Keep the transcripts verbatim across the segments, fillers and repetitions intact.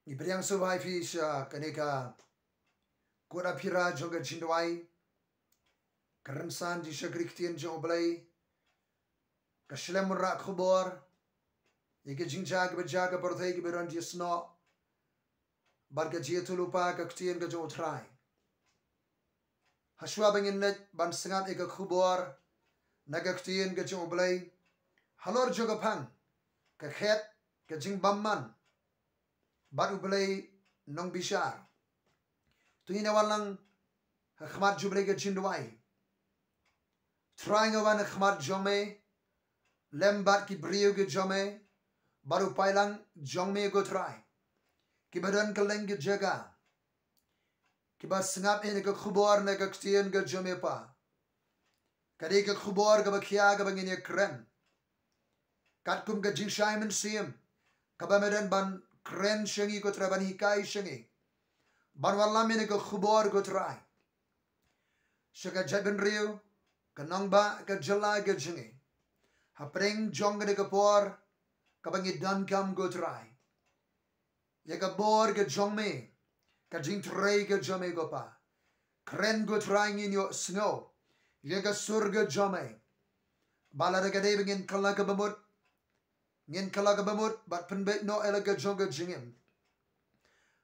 Ngi pdiang sngewbha ïa phi sha kane ka kot aphira jong ka jingduwai, ka rynsan jingshakri ktien jong U Blei, ka shlem wanrah khubor ïa ka jingjia kaba jia ha ka pyrthei, kiba don jingsnoh bad ka jingïathuhlypa ka ktien ka jong U Trai. Hashwa ba ngin leit ban sngap ïa ka khubor na ka ktien ka jong U Blei, halor jong ka phang, ka khet, ka jingbymman bad U Blei nongbishar. To ngin ïa wan lang ha khmat jong U Blei ka jingduwai. Trai, nga wan ha khmat jong me lem bad ki briew ki jong me bad u paidlang jong me, ko Trai, kiba don kylleng ki jaka, kiba sngap ïa ka khubor na ka ktien ka jong me, Pa. Ka dei ka khubor kaba khia kaba ngin ïa kren, katkum ka jingshai mynsiem kaba me don ban kren sha ngi, ko Trai, ban hikai sha ngi, ban wallam ïa ka khubor, ko Trai, sha ka jaitbynriew, ka nongbah, ka jylla ka jong ngi, hapdeng jong kane ka por kaba ngi donkam, ko Trai, ïa ka bor ka jong me, ka jingtrei ka jong me, ko Pa. Kren, ko Trai, ngin ïohsngew ïa ka sur ka jong me, ba lada ka dei ba ngin kylla kaba mut, ngin kylla kaba mut bad pynbeit noh ïa la ka jong ka jingim.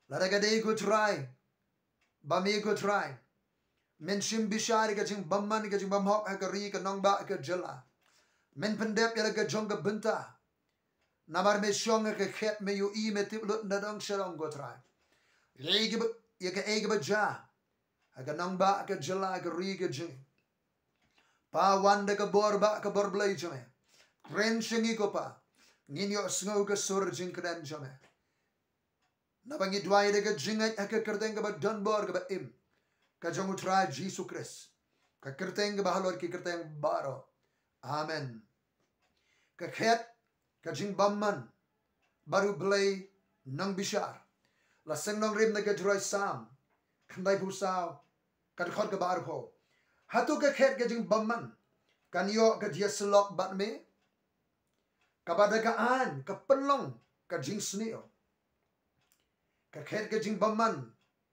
Lada ka dei, ko Trai, ba me, ko Trai, men shim bishar ïa ka jingbymman, ka jingbymhok ha ka ri, ka nongbah, ka jylla, men pyndep ïa la ka jong ka bynta. Namar me shong ha ka khet, me ïohi, me tip lut nadong shadong, ko Trai, ïa kaei kaba, ïa kaei kaba jia ha ka nongbah, ka jylla, ka ri ka jong ngi. Pa, wan da ka bor, ba ka bor Blei jong me, kren sha ngi, ko Pa. Ngin ïohsngew ka sur jingkren jong me. Naba ngi duwai da ka jingngeit ha ka kyrteng kaba don bor kaba im, ka jong U Trai Jisu Khrist, ka kyrteng kaba halor ki kyrteng baroh. Amen. Ka khet, ka jingbymman bad U Blei nongbishar. La seng nongrim na ka Jingduwai Salm khyndaiphew saw, ka dkhot kaba arphew. Hato ka khet ka jingbymman kan ïoh ka jingïasyllok bad me, kaba da ka aiñ ka pynlong ka jingsniew? Ka khet ka jingbymman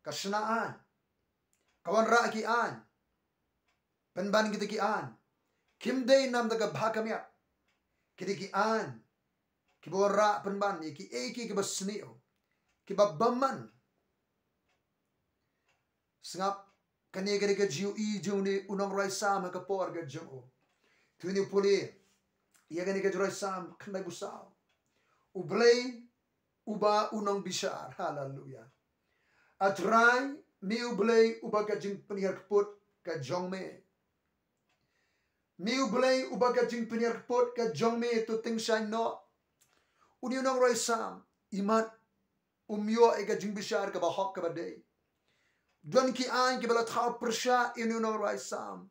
ka shna aiñ, ka wanrah ki aiñ, pynban kita ki aiñ. Kim dei namar ka bha ka miat kita ki aiñ kiba wanrah pynban ïa kiei kiei kiba sniew, kiba bymman. Sngap, kane ka dei ka jingïohi jong une u nongrwai Salm ha ka por ka jong u. To ngin pule ïa kane ka Jingduwai Salm khyndaiphew saw. U Blei uba u nongbishar. Haleluya. A Trai, me U Blei uba ka jingpynhiar kput ka jong me. Me U Blei uba ka jingpynhiar kput ka jong me, to tyngshaiñ noh. Une u nongrwai Salm, imat um ïoh ïa ka jingbishar kaba hok kaba dei. Don ki aiñ kiba la thaw pyrshah ïa une u nongrwai Salm.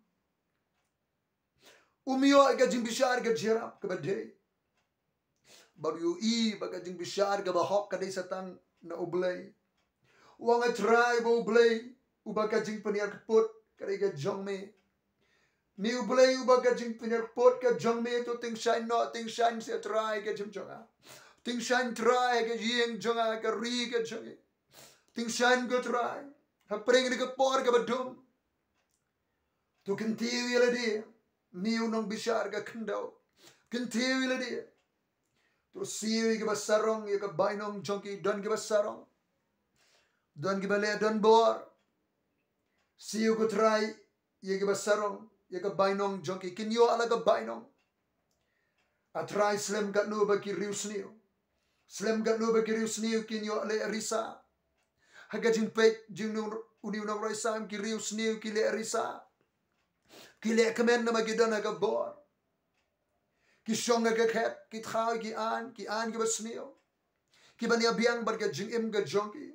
Um ïoh ïa ka jingbishar ka jingïarap kaba dei. Bad u ïohi ba ka jingbishar kaba hok ka dei sa tang na U Blei. U ong, A Trai, ba U Blei uba ka jingpynhiar kput ka dei ka jong me. Me U Blei uba ka jingpynhiar kput ka jong me, to tyngshaiñ noh, tyngshaiñ seh Trai ka jingim jong nga. Tyngshaiñ Trai ka ïing jong nga, ka ri ka jong ngi. Tyngshaiñ, ko Trai, hapdeng kane ka por kaba dum. To kyntiew ïa lade, me u nongbishar ka khyndew. Kyntiew ïa lade. To siew ïa kiba sarong ïa ka bainong jong ki, don kiba sarong, don kiba leh donbor. Siew, ko Trai, ïa kiba sarong ïa ka bainong jong ki, kin ïoh la ka bainong. A Trai, slem katno ba ki riewsniew, slem katno ba ki riewsniew kin ïoh leh risa. Ha ka jingpeit jong une u nongrwai Salm, ki riewsniew ki leh risa, ki leh kmen namar ki don ha ka bor. Ki shong ha ka khet, ki thaw ki aiñ, ki aiñ kiba sniew, kiban ïa biang bad ka jingim ka jong ki.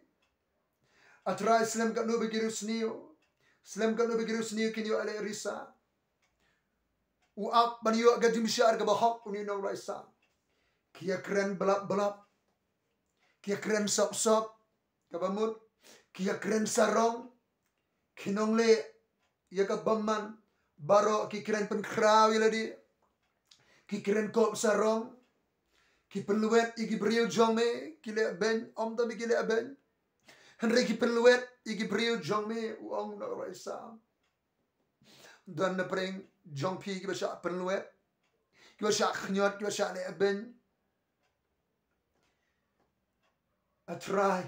A Trai, slem katno ba ki riewsniew, slem katno ba ki riewsniew kin ïoh leh risa. U ap ban ïoh ka jingbishar kaba hok une u nongrwai Salm. Ki ïa kren blap blap, ki ïa kren sop sop, kaba mut, ki ïa kren sarong, ki nongleh ïa ka bymman baroh ki kren pynkhraw ïa lade, ki kren kop sarong, Ki pynlwet ïa ki briew jong me, ki leh beiñ, ym tang ba ki leh beiñ. Hynrei ki pynlwet ïa ki briew jong me, u ong u nongrwai Salm. Don na pdeng jong phi kiba shah pynlwet, kiba shah khñiot, kiba shah leh beiñ. A Trai,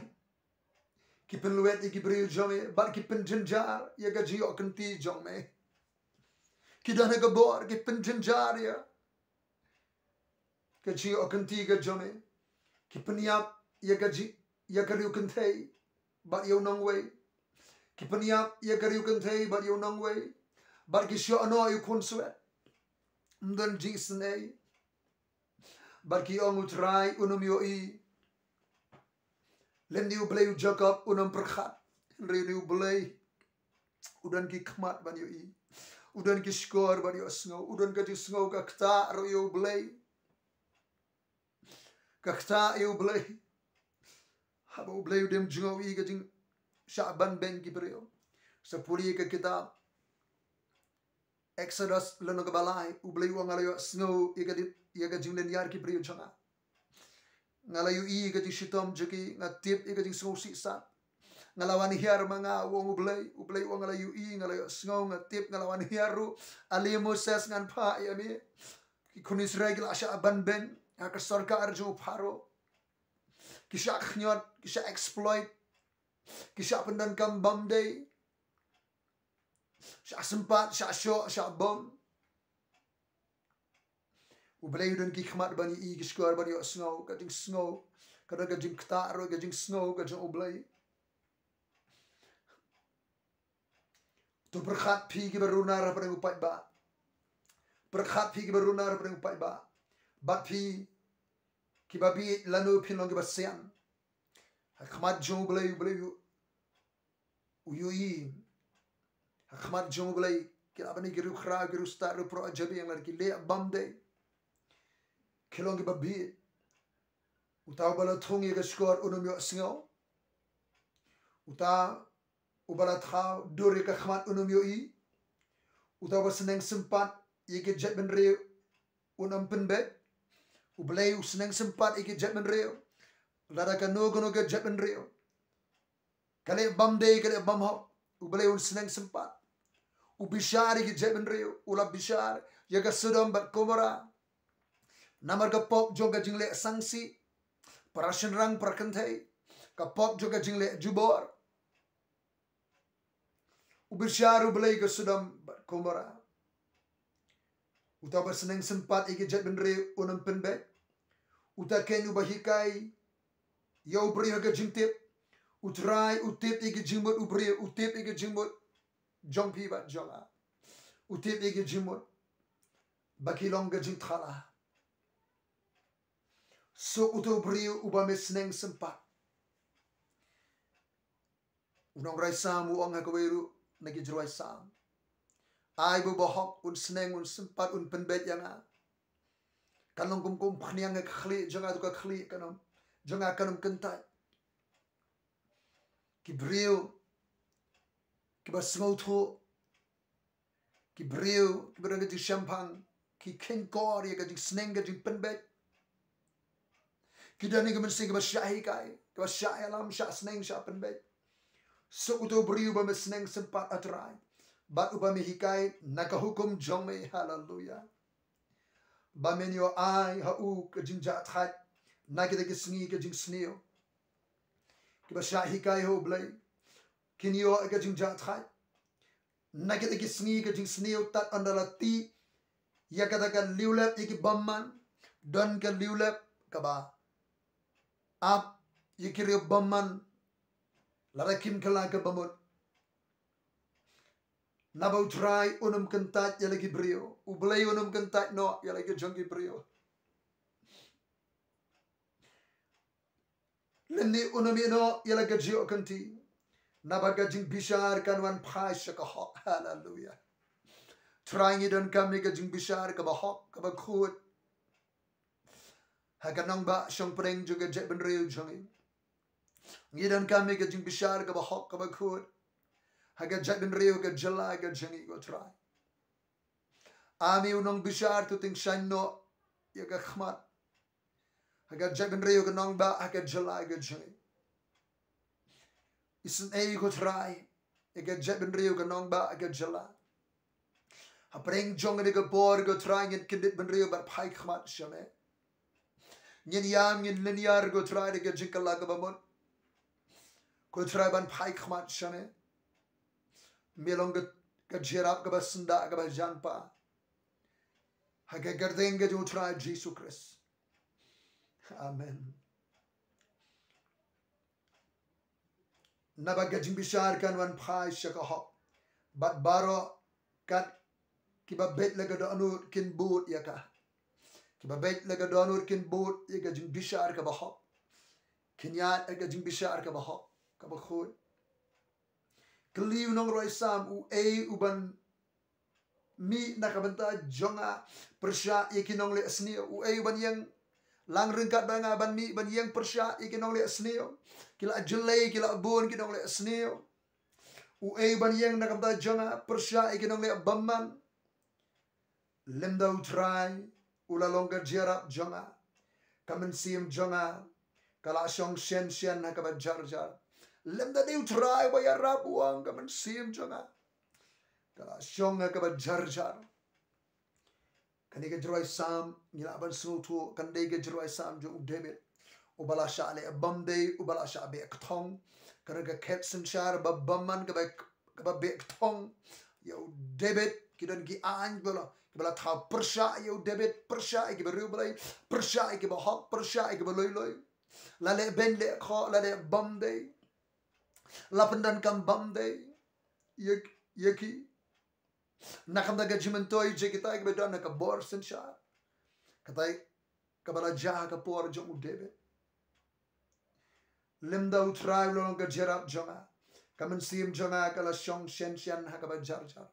ki pynlwet ïa ki briew jong me, bad ki pynjynjar ïa ka jingïoh kynti jong me. Ki don ha ka bor, ki pynjynjar ïa ka jingïoh kynti ka jong me. Ki pynïap ïa ka ji, ïa ka riew kynthei bad ïa u nongwei. Ki pynïap ïa ka riew kynthei bad ïa u nongwei. Bad ki shoh noh ïa u khunswet. Ym don jingisynei. Bad ki ong, U Trai un ym ïohi. Lymne U Blei u Jakob un ym pyrkhat. Hynrei une U Blei u don ki khmat ban ïohi. U don ki shkor ban ïohsngew. U don ka jingsngew ka ktah ruh ïa U Blei. Ka ktah ïa U Blei. Haba U Blei u dem jngoh ïa ka jingshah ban beiñ ki briew. Sa pule ïa ka kitab Exodus lynnong kaba lai, U Blei u ong, nga la ïohsngew ïa ka di, ïa ka jinglynñiar ki briew jong nga. Nga la ïohi ïa ka jingshitom jong ki, nga tip ïa ka jingsngewsih sat. Nga la wan hiar ma nga, u ong U Blei, U Blei u ong, nga la ïohi, nga la ïohsngew, nga tip, nga la wan hiar ruh. Ale Moses, ngan phah ïa me. Ki khun Israel ki la shah ban beiñ ha ka sorkar jong u Pharaoh. Ki shah khñiot, ki shah exploit. Ki shah pyndonkam bymdei. Shah sympat, shah shoh, shah bom. U Blei u don ki khmat ban ïohi, ki shkor ban ïohsngew, ka jingsngew. Ka don ka jingktah ruh, ka jingsngew ka jong U Blei. To pyrkhat phi kiba runar hapdeng u paidbah. Pyrkhat phi kiba runar hapdeng u paidbah. Bad phi kiba bieit, lano phin long kiba sian. Ha khmat jong U Blei, U Blei u, u ïohi. Ha khmat jong U Blei, ki la bani ki riewkhraw, ki riewstad, riewproh jabieng, lada ki leh bymdei, ki long kiba bieit. Uta uba la thung ïa ka shkor un ym ïohsngew. Uta uba la thaw dur ïa ka khmat un ym ïohi. Uta uba sneng sympat ïa ki jaitbynriew un ym pynbeit. U Blei u sneng sympat ïa ki jaitbynriew. Lada kano kano ka jaitbynriew ka leh bymdei, ka leh bymhok, U Blei un sneng sympat. U bishar ïa ki jaitbynriew, u la bishar ïa ka Sodom bad Gomorrah. Namar ka pop jong ka jingleh sangsi, para shynrang, para kynthei, ka pop jong ka jingleh jubor. U bishar U Blei ka Sodom bad Gomorrah. Uta uba sneng sympat ïa ki jaitbynriew un ym pynbeit. Uta ken uba hikai ïa u briew ha ka jingtip. U Trai u tip ïa ki jingmut u briew, u tip ïa ki jingmut jong phi bad jong nga. U tip ïa ki jingmut ba ki long ka jingthala. Suk uta u briew uba me sneng sympat. U nongrwai Salm u ong ha kawei ruh na ki jingrwai Salm, ai ba u bahok un sneng, un sympat, un pynbeit ïa nga. Kan long kum ka umphniang ha ka khlieh jong nga, to ka khlieh kan ym, jong nga kan ym kyntait. Ki briew kiba sngewthuh, ki briew kiba don ka jingshemphang, ki kheiñkor ïa ka jingsneng, ka jingpynbeit. Ki don ïa ka mynsiem kaba shah hikai, kaba shah ïalam, shah sneng, shah pynbeit. Suk uta u briew uba me sneng sympat, A Trai, bad uba me hikai na ka hukum jong me. Haleluya. Ba men ïoh ai ha u ka jingjahthait na kita ki sngi ka jingsniew. Kiba shah hikai ha U Blei kin ïoh ka jingjahthait na kita ki sngi ka jingsniew. Tad ynda la tih ïa kata ka liulep ïa ki bymman, don ka liulep kaba ap ïa ki riew bymman lada kim kylla ka bamut. Naba U Trai un ym kyntait ïa la ki briew. U Blei un ym kyntait noh ïa la ki jong ki briew. Lymne un ym ïeh noh ïa la ka jingïoh kynti. Naba ka jingbishar kan wan phai sha ka hok. Haleluya. Trai, ngi donkam ïa ka jingbishar kaba hok, kaba khuid ha ka nongbah shongpdeng jong ka jaitbynriew jong ngi. Ngi donkam ïa ka jingbishar kaba hok, kaba khuid ha ka jaitbynriew, ha ka jylla ka jong ngi, ko Trai. Ai me u nongbishar, to tyngshaiñ noh ïa ka khmat. Ha ka jaitbynriew, ka nongbah, ha ka jylla ka jong ngi. Isynei ko Trai ïa ka jaitbynriew, ka nongbah, ha ka jylla. Hapdeng jong kane ka por ko Trai, ngin kyndit bynriew bad phai khmat sha me. Ngin ïam, ngin lyniar ko Trai da ka jingkylla kaba mut, ko Trai, ban phai khmat sha me. Me long ka, ka jingïarap kaba syndah, kaba jan pa, ha ka kyrteng ka jong u Trai Jisu Khrist. Amen. Naba ka jingbishar kan wan phai sha ka hok, bad baroh kat kiba beit la ka dohnud kin bud ïa ka. Kiba beit la ka dohnud kin bud ïa ka jingbishar kaba hok. Kin ïaid ha ka jingbishar kaba hok, kaba khuid. Kylli u nongrwai Salm, uei uban mih na ka bynta jong nga pyrshah ïa ki nongleh sniew? Uei uban ïeng, lang ryngkat bad nga ban mih ban ïeng pyrshah ïa ki nongleh sniew? Ki la jyllei, ki la bun ki nongleh sniew. Uei uban ïeng na ka bynta jong nga pyrshah ïa ki nongleh bymman? Lymda u Trai u la long ka jingïarap jong nga, ka mynsiem jong nga ka la shong shen shen ha kaba jar jar. Lymda dei u Trai uba ïarap, u ong, ka mynsiem jong nga ka la shong ha kaba jar jar. Kane ka jingrwai Salm ngi lah ban sngewthuh kan dei ka jingrwai Salm jong u David, uba la shah leh bymdei, uba la shah beh kthong. Ka don ka khet synshar ba bymman kaba, kaba beh kthong ïa u David. Ki don ki aiñ ba la, kiba la thaw pyrshah ïa u David, pyrshah ïa kiba riewblei, pyrshah ïa kiba hok, pyrshah ïa kiba loi loi. La leh beiñ leh khoh, la leh bymdei, la pyndonkam bymdei ïa, ïa ki. Na ka bynta ka jingmyntoi jong kitai kiba don ha ka bor synshar, katai kaba la jia ha ka por jong u David. Lymda u Trai u la long ka jingïarap jong nga, ka mynsiem jong nga ka la shong shen shen ha kaba jar jar.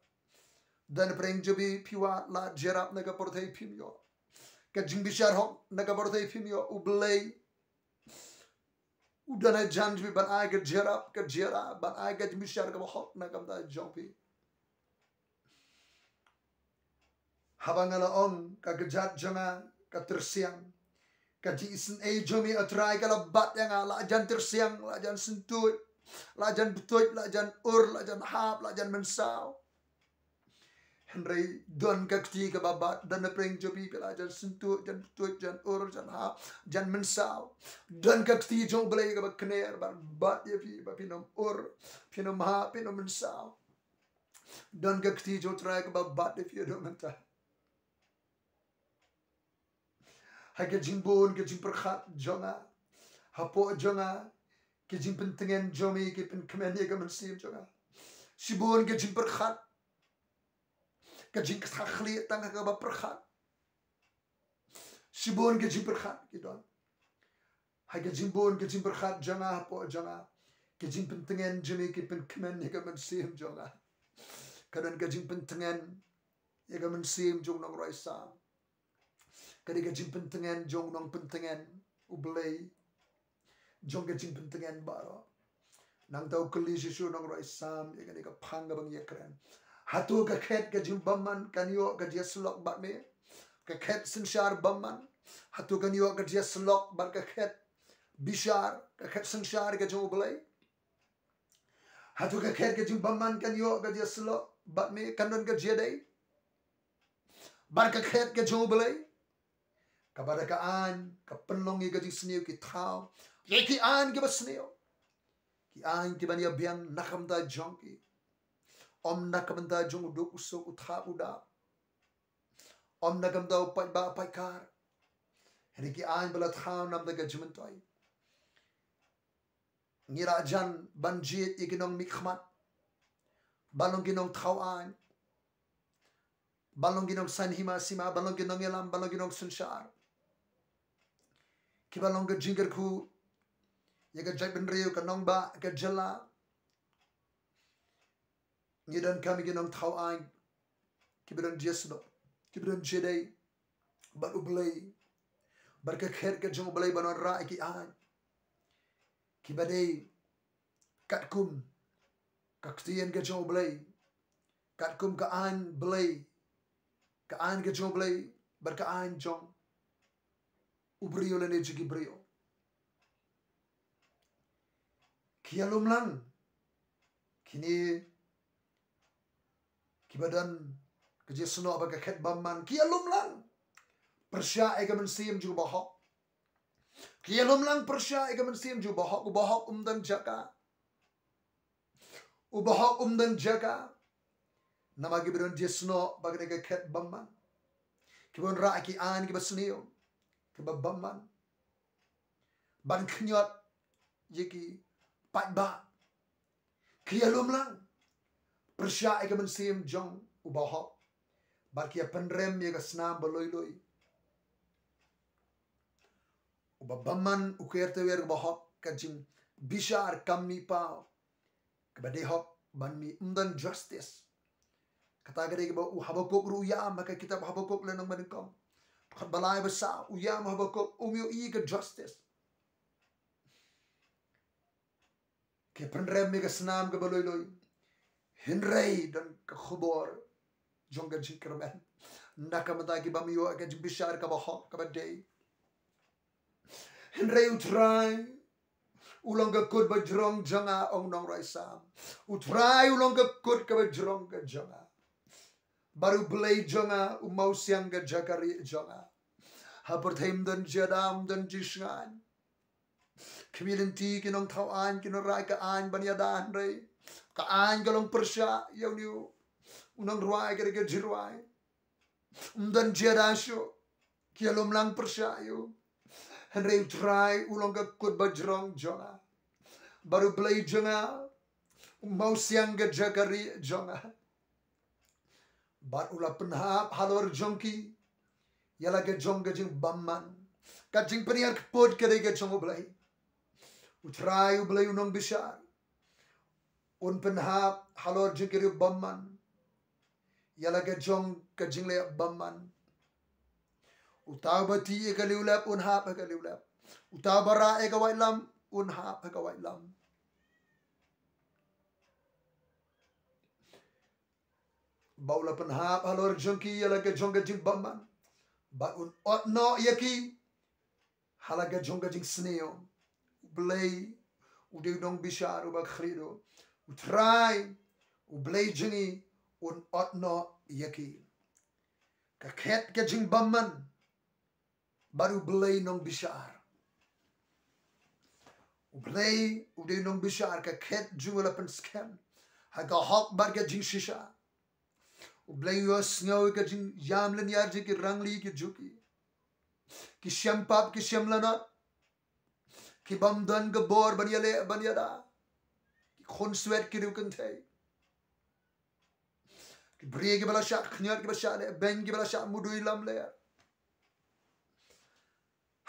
Don pyrshah jong phi, phi wad lad jingïarap na ka pyrthei phim ïoh. Ka jingbishar hok na ka pyrthei phim ïoh. U Blei u don hajan jong phi ban ai ka jingïarap, ka jingïarap, ban ai ka jingbishar kaba hok na ka bynta jong phi. Haba nga la ong, ka kjat jong nga ka tyrsiang, ka jingisynei jong me, O Trai, ka la bat ïa nga. La jan tyrsiang, la jan syntuid, la jan btuid, la jan ur, la jan hap, la jan mynsaw. Hynrei don ka kti kaba bat, don na pyrshah jong phi, phi la jan syntuid, jan btuid, jan ur, jan hap, jan mynsaw. Don ka kti jong U Blei kaba kner, ba bat ïa phi, ba phin ym ur, phin ym hap, phin ym mynsaw. Don ka kti jong U Trai kaba bat ïa phi haduh mynta. Ha ka jingbun ka jingpyrkhat jong nga, hapoh jong nga, ka jingpyntngen jong me ka pynkmen ïa ka mynsiem jong nga. Shibun ka jingpyrkhat, ka jingkthah khlieh tang ha kaba pyrkhat. Shibun ka jingpyrkhat ki don. Ha ka jingbun ka jingpyrkhat jong nga hapoh jong nga, ka jingpyntngen jong me ka pynkmen ïa ka mynsiem jong nga. Ka don ka jingpyntngen ïa ka mynsiem jong u nongrwai Salm. Ka dei ka jingpyntngen jong u nongpyntngen, U Blei jong ka jingpyntngen baroh. Nangta u kylli shisha u nongrwai Salm ïa kane ka phang kaba ngi ïakren. Hato ka khet ka jingbymman kan ïoh ka jingïasyllok bad me? Ka khet synshar bymman, hato kan ïoh ka jingïasyllok bad ka khet bishar, ka khet synshar ka jong U Blei? Hato ka khet ka jingbymman kan ïoh ka jingïasyllok bad me? Kan don ka jingïadei bad ka khet ka jong U Blei? Kaba da ka aiñ ka pynlong ïa ka jingsniew ki thaw ïa ki aiñ kiba sniew, ki aiñ kiban ïa biang na ka bynta jong ki, ym na ka bynta jong u duk u suk, u thap u dap, ym na ka bynta u paidbah paidkar. Hynrei ki aiñ ba la thaw na ka bynta ka jingmyntoi. Ngi la jan ban jied ïa ki nongmihkhmat ban long ki nongthaw aiñ, ban long ki nongsaiñ hima sima, ban long ki nongïalam, ban long ki nongsynshar, kiba long ka jingkyrkhu ïa ka jaitbynriew, ka nongbah, ka jylla. Ngi donkam ïa ki nongthaw aiñ kiba don jingïasyllok, kiba don jingïadei bad U Blei, bad ka khet ka jong U Blei ban wanrah ïa ki aiñ kiba dei katkum ka ktien ka jong U Blei, katkum ka aiñ Blei, ka aiñ ka jong U Blei bad ka aiñ jong u briew lane jong ki briew. Ki ïalum lang. Kine kiba don ka jingsnoh bad ka khet bymman, ki ïalum lang pyrshah ïa ka mynsiem jong u bahok. Ki ïalum lang pyrshah ïa ka mynsiem jong u bahok. U bahok um don jaka. U bahok um don jaka. Namar kiba don jingsnoh bad kane ka khet bymman. Kiba wanrah ki aiñ kiba sniew, kiba bymman, ban khñiot ïa ki paidbah. Ki ïalum lang pyrshah ïa ka mynsiem jong u bahok, bad ki ïa pynrem ïa ka snam ba lui lui. Uba bymman u kyrteng u bahok, ka jingbishar kam mih paw, kaba dei hok ban mih, um don justice. Kata ka dei kaba u Habakuk ruh u ïam ha ka kitab Habakuk lynnong ba nyngkong, khat ba lai ba saw, u ïam Habakuk, um ïohi ka justice. Ki pynrem ïa ka snam kaba lui lui. Hynrei don ka khubor jong ka jingkyrmen na ka bynta ki bym ïoh ka jingbishar kaba hok kaba dei. Hynrei U Trai u long ka kut ba jrong jong nga, ong nongrwai Salm. U Trai u long ka kut kaba jrong ka jong nga, bad U Blei jong nga u mawsiang ka jaka rieh jong nga. Ha pyrthei ym don jingïada, ym don jingshngaiñ. Ki mih lynti ki nongthaw aiñ, ki nongrwai ka aiñ ban ïada, hynrei ka aiñ ka long pyrshah ïa une u nongrwai, ka dei ka jingrwai. Ym don jingïada shuh. Ki ïalum lang pyrshah ïa u. Hynrei U Trai u long ka kut ba jrong jong nga, bad U Blei jong nga u mawsiang ka jaka rieh jong nga. Bad u la pynhap halor jong ki ïa la ka jong ka jingbymman, ka jingpynïar kput ka dei ka jong U Blei. U Trai U Blei u nongbishar un pynhap halor jong ki riew bymman ïa la ka jong ka jingleh bymman. Uta uba tih ïa ka liewlep un hap ha ka liewlep. Uta uba rah ïa ka waitlam un hap ha ka waitlam. Ba u la pynhap halor jong ki ïa la ka jong ka jingbymman, bad un ot noh ïa ki ha la ka jong ka jingsniew. U Blei u dei u nongbishar uba khridu. U Trai U Blei jong ngi un ot noh ïa ki. Ka khet ka jingbymman bad U Blei nongbishar. U Blei u dei u nongbishar, ka khet jong u la pynskhem ha ka hok bad ka jingshisha. U Blei u ïohsngew ïa ka jingïam lynñiar jong ki rangli ki jong ki. Ki shem pap, ki shem lanot, ki bym don ka bor ban ïaleh ban ïada, ki khunswet, ki riewkynthei, ki briew kiba la shah khñiot, kiba shah leh beiñ, kiba la shah mudui lamler.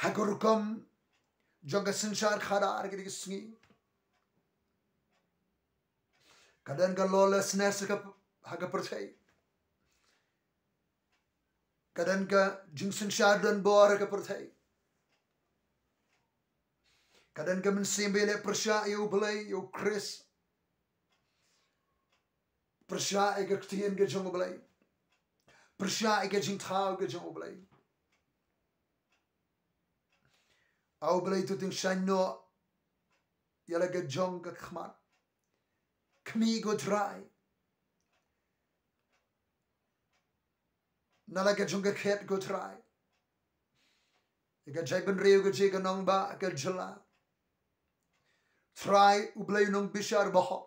Ha ka rukom jong ka synshar khadar ha kine ki sngi, ka don ka lawlessness ha ka, ha ka pyrthei. Ka don ka jingsynshar donbor ha ka pyrthei. Ka don ka mynsiem ba ïaleh pyrshah ïa U Blei, ïa U Khrist. Pyrshah ïa ka ktien ka jong U Blei. Pyrshah ïa ka jingthaw ka jong U Blei. A U Blei, to tyngshaiñ noh ïa la ka jong ka khmat. Khmih, ko Trai, na la ka jong ka khet, ko Trai, ïa ka jaitbynriew, ka jait, ka nongbah, ka jylla. Trai U Blei u nongbishar bahok,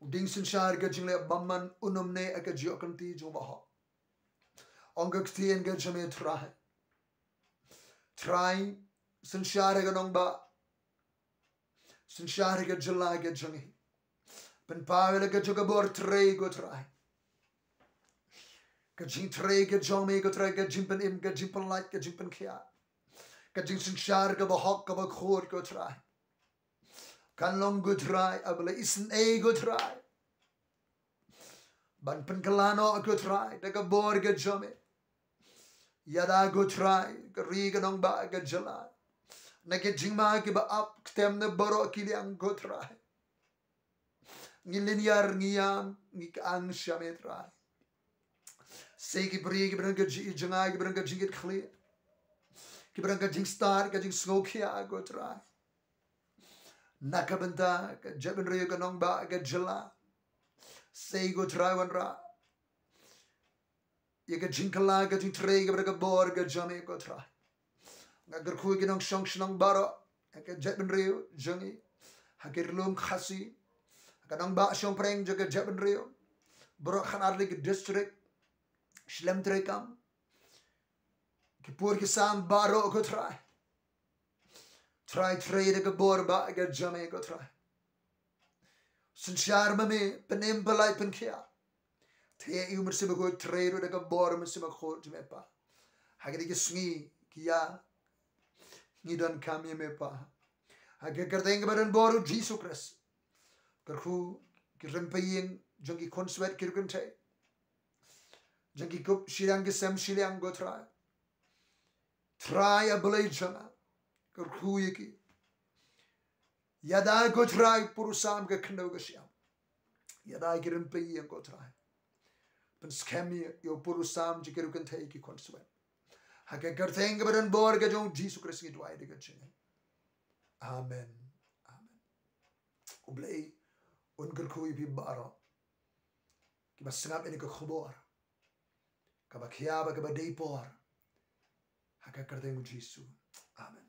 u dei u synshar ka jingleh bymman, un ym neh ha ka jingïoh kynti jong u bahok. Ong ka ktien ka jong me, Trai. Trai, synshar ïa ka nongbah, synshar ïa ka jylla ka jong ngi. Pynpaw ïa la ka jong ka bor trei, ko Trai. Ka jingtrei ka jong me, ko Trai, ka jingpynim, ka jingpynlait, ka jingpynkhiah, ka jingsynshar kaba hok kaba khuid, ko Trai, kan long, ko Trai, ha ba la isynei, ko Trai, ban pynkylla noh, ko Trai, da ka bor ka jong me. Ïada, ko Trai, ka ri, ka nongbah, ka jylla na ki jingma kiba ap ktem na baroh ki liang, ko Trai. Ngi lynñiar, ngi ïam, ngi kyang sha me, Trai. Sa ki briew kiba don ka jingïohi jngai, kiba don ka jingkitkhlieh, kiba don ka jingstad, ka jingsngewkhia, ko Trai. Na ka bynta ka jaitbynriew, ka nongbah, ka jylla. Sei, ko Trai, wanrah ïa ka jingkylla, ka jingtrei kaba da ka bor ka jong me, ko Trai. Nga kyrkhu ïa ki nongshong shnong baroh ha ka jaitbynriew jong ngi, ha ki ri lum Khasi, ha ka nongbah shongpdeng jong ka jaitbynriew, baroh khatar tylli ki district, shlem treikam, ki pur ki sam baroh, ko Trai. Trai, trei da ka bor ba ka jong me, ko Trai. Synshar ma me, pynim, pyllait, pynkhiah. Te ïa u Mynsiem Bakhuid, trei ruh da ka bor Mynsiem Bakhuid jong me, Pa. Ha kine ki sngi ki ïa ngi donkam ïa me, Pa. Ha ka kyrteng kaba donbor u Jisu Khrist, kyrkhu ki rympei ïing jong ki khun swet, ki riewkynthei jong ki kup shiliang ki sem shiliang, ko Trai. Trai, A Blei jong nga, kyrkhu ïa ki. Ïada, ko Trai, por u sam, ka khyndew ka shyiap. Ïada ki rympei ïing, ko Trai. Pynskhem ïa u por u sam jong ki riewkynthei, ki khun swet. Ha ka kyrteng kaba donbor ka jong u Jisu Khrist ngi duwai da ka jingim. Amen. Amen. U Blei un kyrkhu ïa phi baroh kiba sngap ïa kane ka khubor kaba khia bad kaba dei por, ha ka kyrteng u Jisu. Amen.